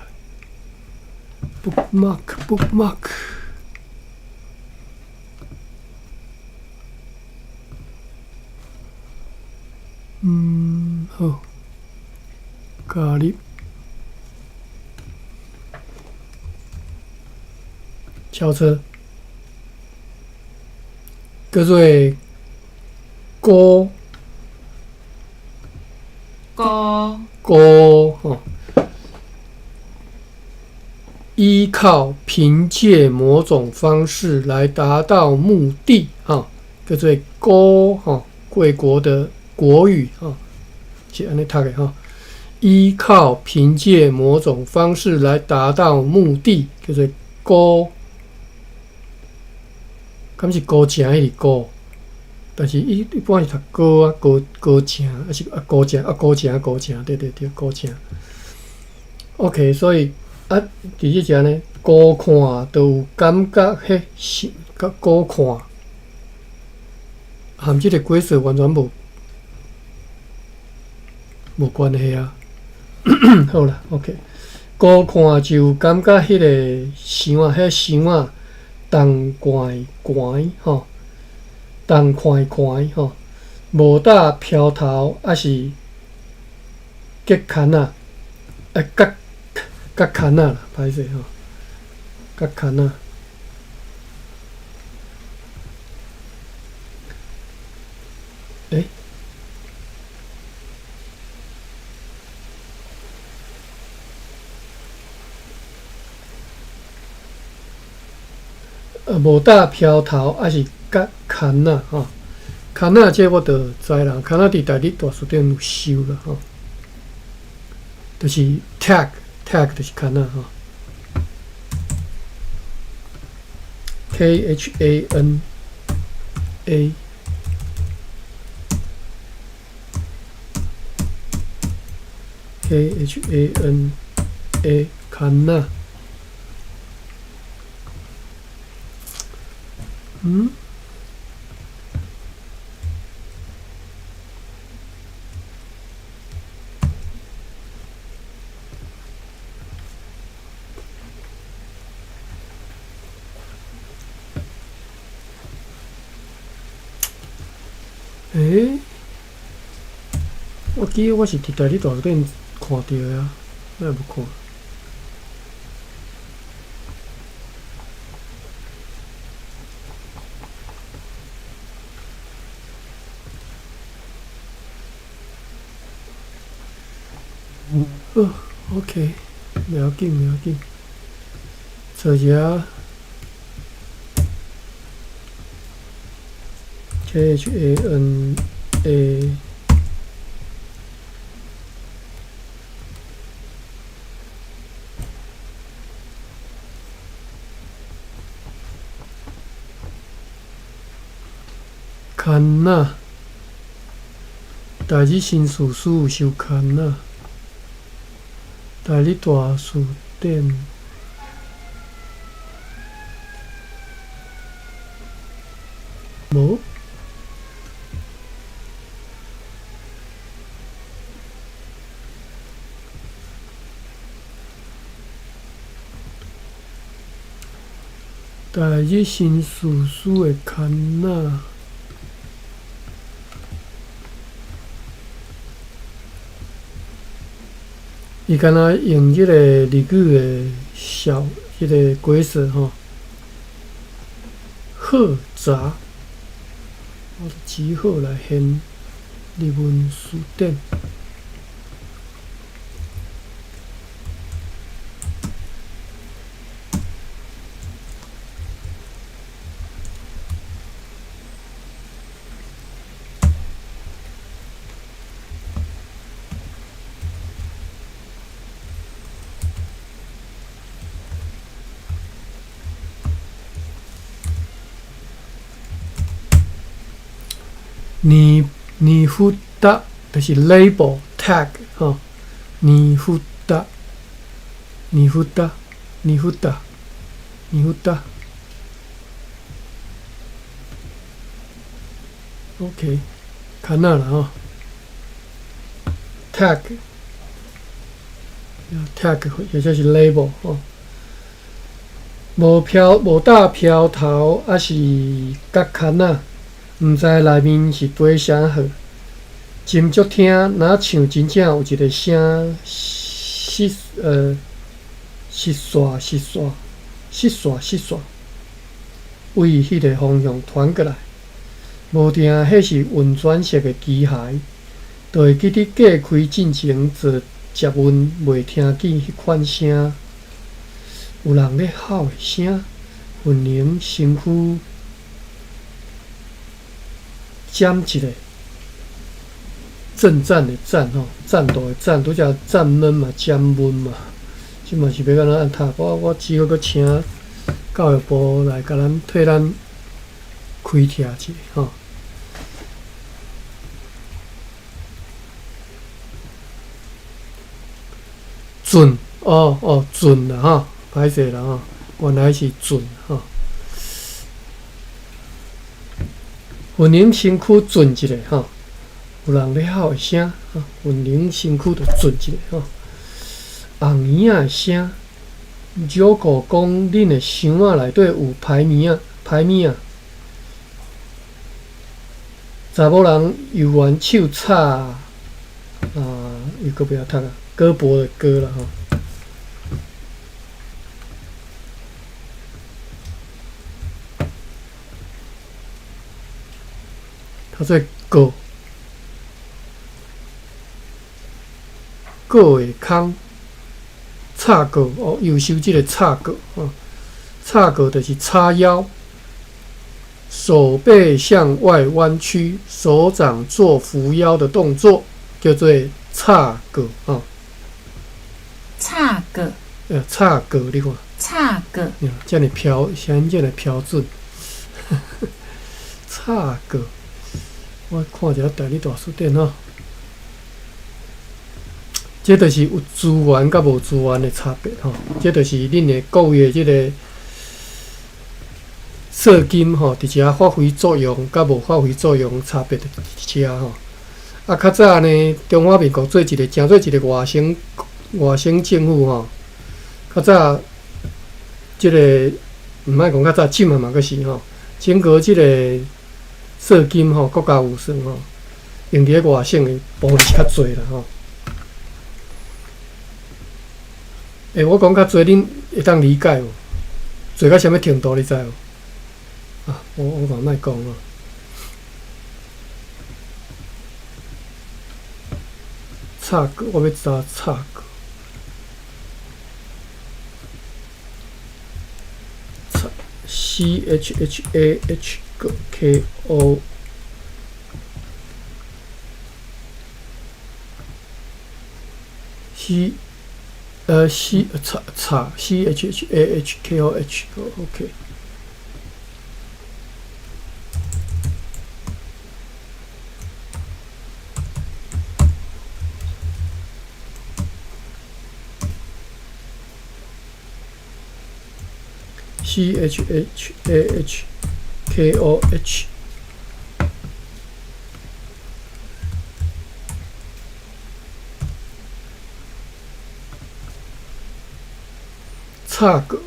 bookmark，bookmark。嗯，好，加入。敲車。叫做孤孤孤吼，依靠憑借某種方式來達到目的，哈，叫做孤吼，貴國的國語，哈，是按呢讀的吼。依靠憑借某種方式來達到目的，叫做孤。敢是孤城彼個孤？但是伊一般是讀高啊，高高城，抑是啊孤城啊孤城孤城，對對對，孤城。OK，所以啊，佇這遮呢，高看就有感覺，彼是佮高看，含這个鬼色完全無關係啊。好啦，OK，高看就有感覺彼个箱仔，彼箱仔重悬悬吼，重寬寬吼，無搭飄頭，抑是結牽仔，欸，角角牽仔啦，歹勢吼，角牽仔。欸？無搭飄頭，抑是角牽仔吼，牽仔這我就知啦，牽仔佇台語大辭典有收啦吼，就是 tag tag 就是牽仔吼，K H A N A K H A N A 牽仔。嗯？欸？我記得我是佇台語大辭典看著的啊，哪會無看？好，OK，袂要緊，袂要緊，找一下 K H A N A 牽仔，台語新事書有收牽仔。台語大辭典，無？台語新事書的牽仔。伊敢若用這個日語的小彼个解釋吼，好雜，我只好來現日文辭典。年年札就是 label tag 吼，年札年札年札年札。OK，牽仔啦吼，tag tag 或者是 label 吼，無飄無搭飄頭，抑是角牽仔。毋知內面是飛啥貨，斟酌聽，若像真正有一个聲，失失煞失煞失煞失煞，為彼个方向傳過來，無定彼是運轉式的機械，就會記得隔開進前坐捷運袂聽見彼款聲，有人咧吼的聲，混凝身軀。占一个，陣戰的戰吼，戰鬥的戰，拄才戰悶嘛，占悶嘛，這嘛是欲按怎按讀？我只好閣請教育部來共咱替咱開拓一下吼。準哦哦，准啦吼，歹勢啦吼，原來是準吼。雲林身軀準一下吼，有人咧吼的聲吼，雲林身軀就準一下吼。紅耳仔的聲，如果講恁的箱仔內底有歹物仔，歹物仔。查某人猶原手插啊，又閣袂曉讀啊，胳膊的胳啦吼。讀做胳，胳的空，插胳哦，右手這个插胳吼，插胳就是叉腰。手背向外彎曲，手掌做扶腰的動作，叫做插胳啊。插胳。插胳，你看。插胳。遮爾標，啥遮爾標準？插胳，我看一下台語大辭典吼。這就是有資源佮無資源的差別吼。這就是恁的各位的這个。稅金吼，佇遮發揮作用，佮無發揮作用差別佇遮吼。啊，較早呢，中華民國做一个，成做一个外省外省政府吼。較早，這个毋愛講較早，這馬嘛閣是吼。整個這個稅金吼，國家預算吼，用佇咧外省的部分是較濟啦吼。欸，我講較濟，恁會當理解無？濟到啥物程度，你知無？啊，我嘛莫講啊。插胳，我欲查插胳。插 C H H A H 個 K O C C 插插 C H H A H K O H OK。C H H A H K O H，插胳，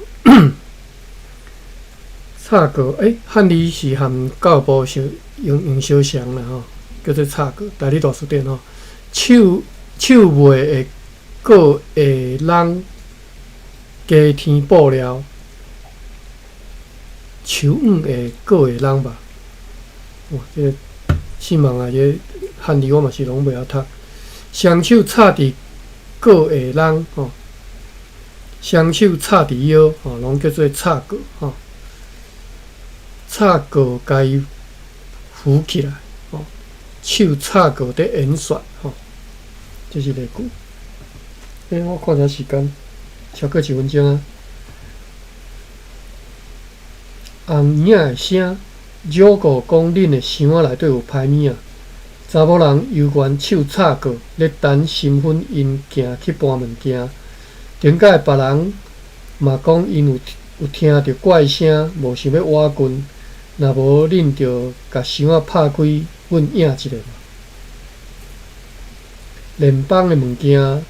插胳，欸，漢字是含教育部相用用相像啦吼，叫做插胳，台語大辭典吼，手手尾會閣會籠，加添布料。手腕會閣會籠吧？哇，這个姓網啊，這个漢字我嘛是攏袂曉讀。雙手插佇閣會籠吼，雙手插佇腰吼，攏叫做插胳吼。插胳共伊扶起來吼，手插胳佇演說吼，這是例句。欸，我看一下時間，超過一分鐘啊。紅耳仔的聲，如果講恁的箱仔內底有歹物仔，查某人猶原手插胳咧等新婚𪜶行去搬物件。頂擺別人嘛講𪜶有聽著怪聲，無想欲倚近，若無恁就共箱仔拍開，阮應一下嘛。聯邦的物件，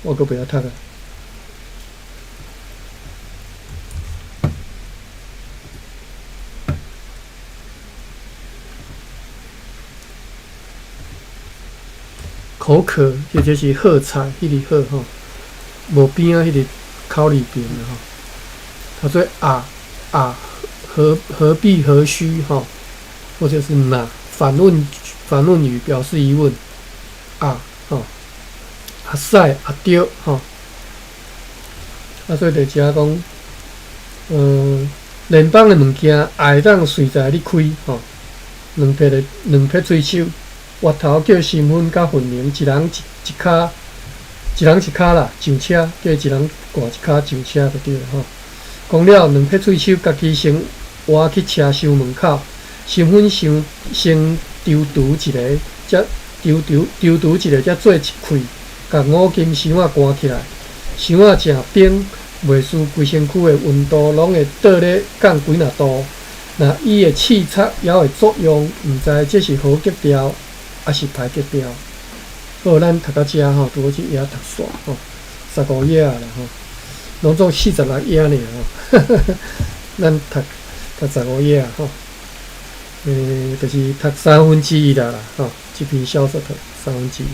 我閣袂曉讀啊。口渴，或者是喝彩，彼个喝吼，無邊仔彼个口字邊啦吼。讀做啊啊，何必何須吼，或者是哪反問語表示疑問啊吼，阿使阿對吼。啊，所以佇遮講，聯邦的物件會當隨在你開吼，兩撇的兩撇喙手。月頭叫新婚佮雲寧一人一跤，一人一跤啦，上車叫一人掛一跤上車就對了吼。講了兩撇喙手，家己先倚去車廂門口，新婚先踌躇一下，才踌躇踌躇一下，才做一氣，共五金箱仔關起來，箱仔誠冰，袂輸規身軀的溫度，攏會倒咧降幾若度。若伊的刺插猶會作用，毋知這是好格調，抑是歹格調。好，咱讀到遮吼，拄好這頁讀煞吼，15頁啦吼，攏總46頁爾吼，咱讀讀十五頁吼，就是讀三分之一啦吼，這篇小說讀三分之一。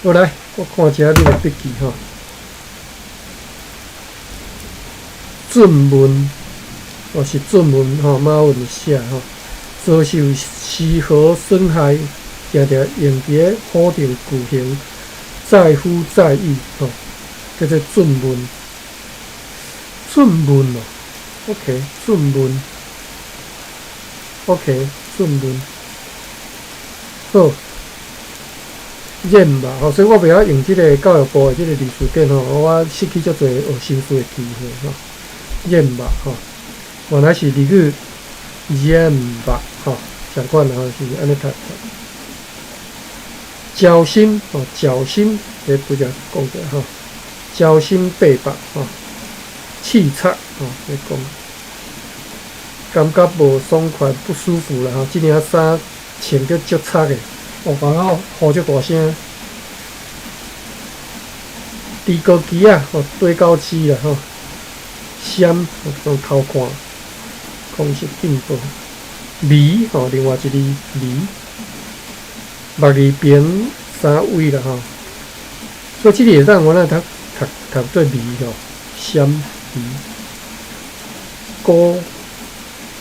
好來，我看一下你的筆記吼。准文，哦是准文吼，馬文寫吼，遭受絲毫損害，定定用佇咧否定句型，載夫載譽吼，叫做准文。准文哦，OK，准文，OK，准文，好。忍吧，吼，所以我袂曉用這个教育部的這个字詞典吼，我失去足濟學新詞的機會吼。忍吧，吼，原來是日語忍吧，吼，相款吼是按呢讀。焦心，吼，焦心，這拄才講過吼，焦心八百，吼，刺插，吼，咧講，感覺無爽快、不舒服啦，吼，這領衫穿得足插的。哦，剛好呼足大聲，提高機仔，吼，對講機啦，吼，閃，吼，偷看，空色進步，迷，吼，另外一字迷，目字邊三位啦，吼，所以這裡會當原來讀讀讀做迷吼，閃迷，高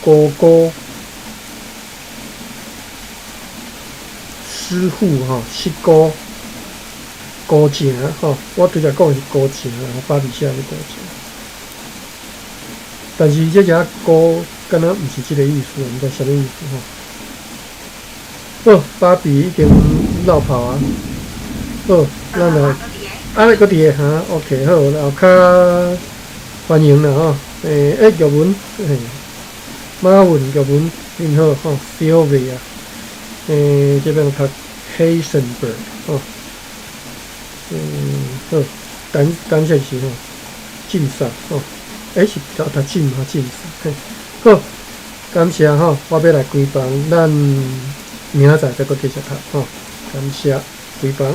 高高。師傅吼，失孤孤情吼，我拄才講是孤情，芭比寫的孤情，但是這隻孤敢若毋是這個意思，毋知啥物意思吼。好，芭比已經落跑啊。好，咱來，啊，閣佇個哈，OK，好，後較歡迎啦吼。玉文，馬文玉文，恁好吼，Sylvia。這邊讀 Heisenberg 吼，好，等等下是吼，進殺吼，是讀讀進吼進殺，嘿，好，感謝吼，我欲來關房，咱明仔載再閣繼續讀吼，感謝關房。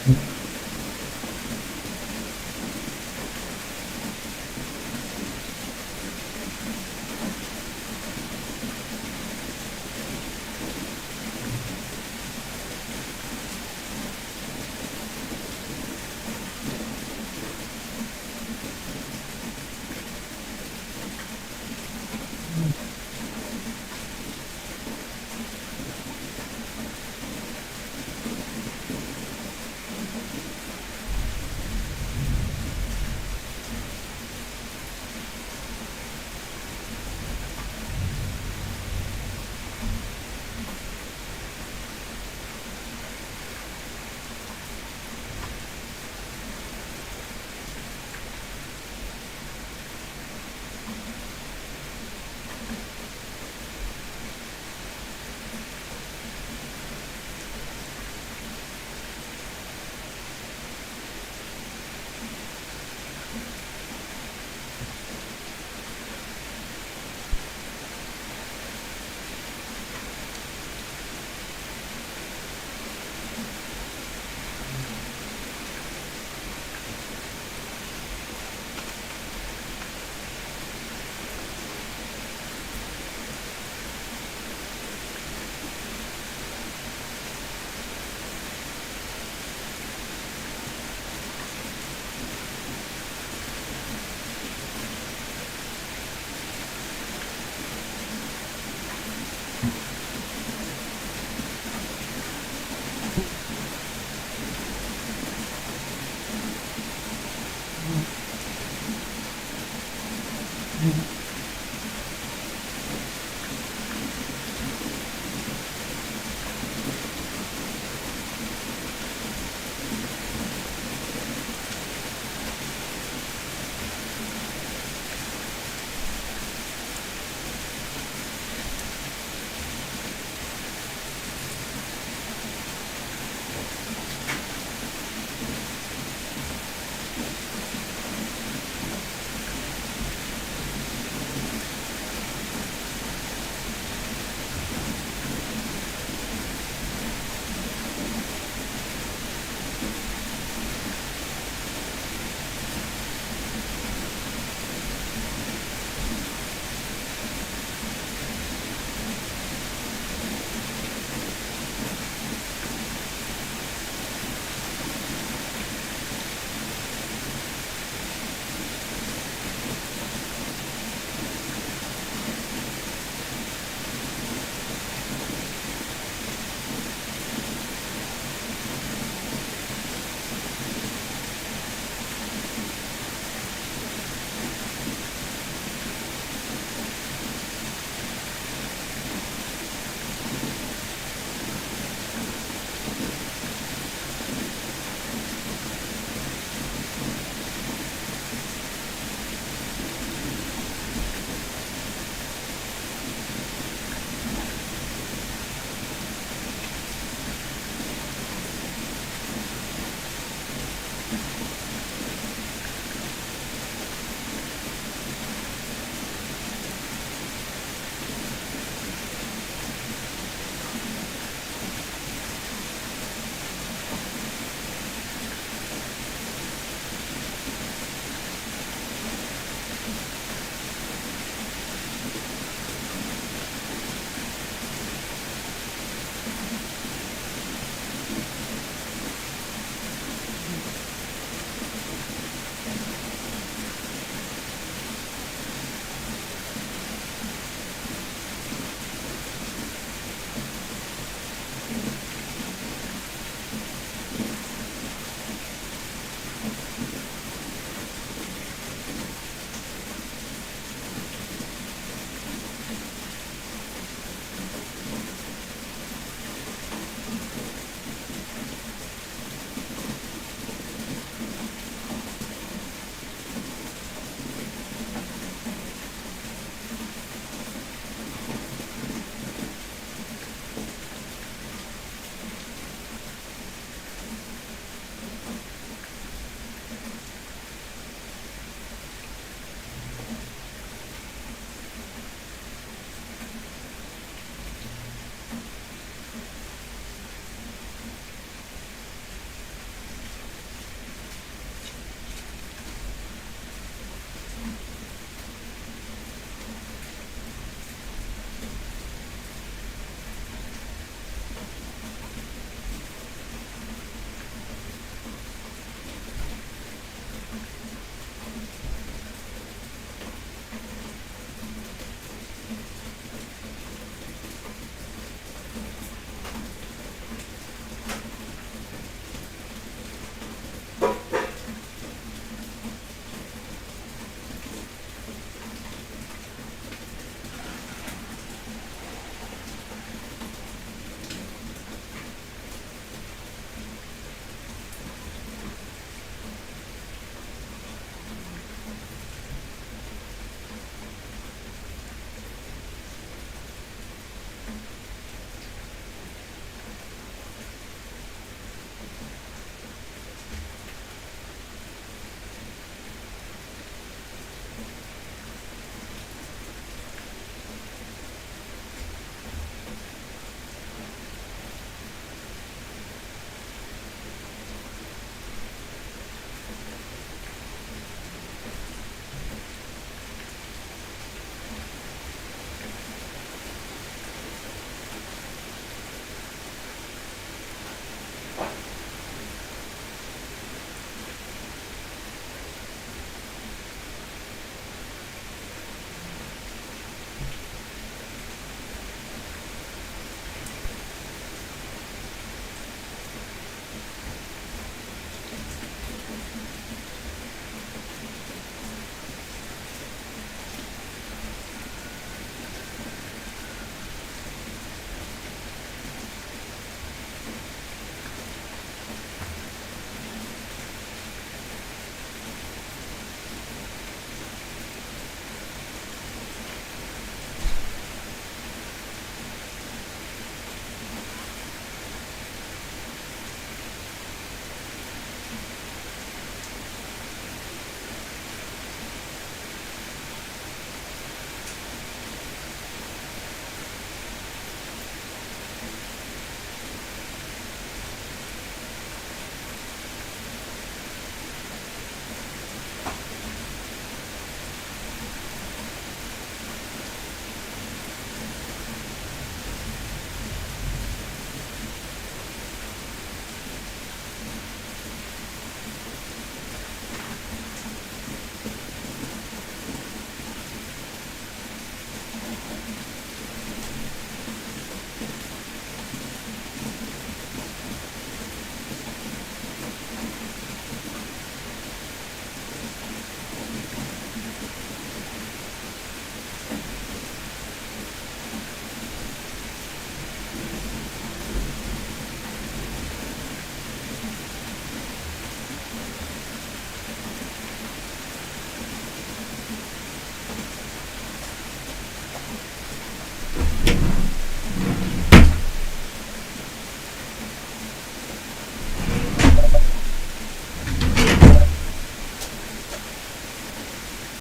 嗯。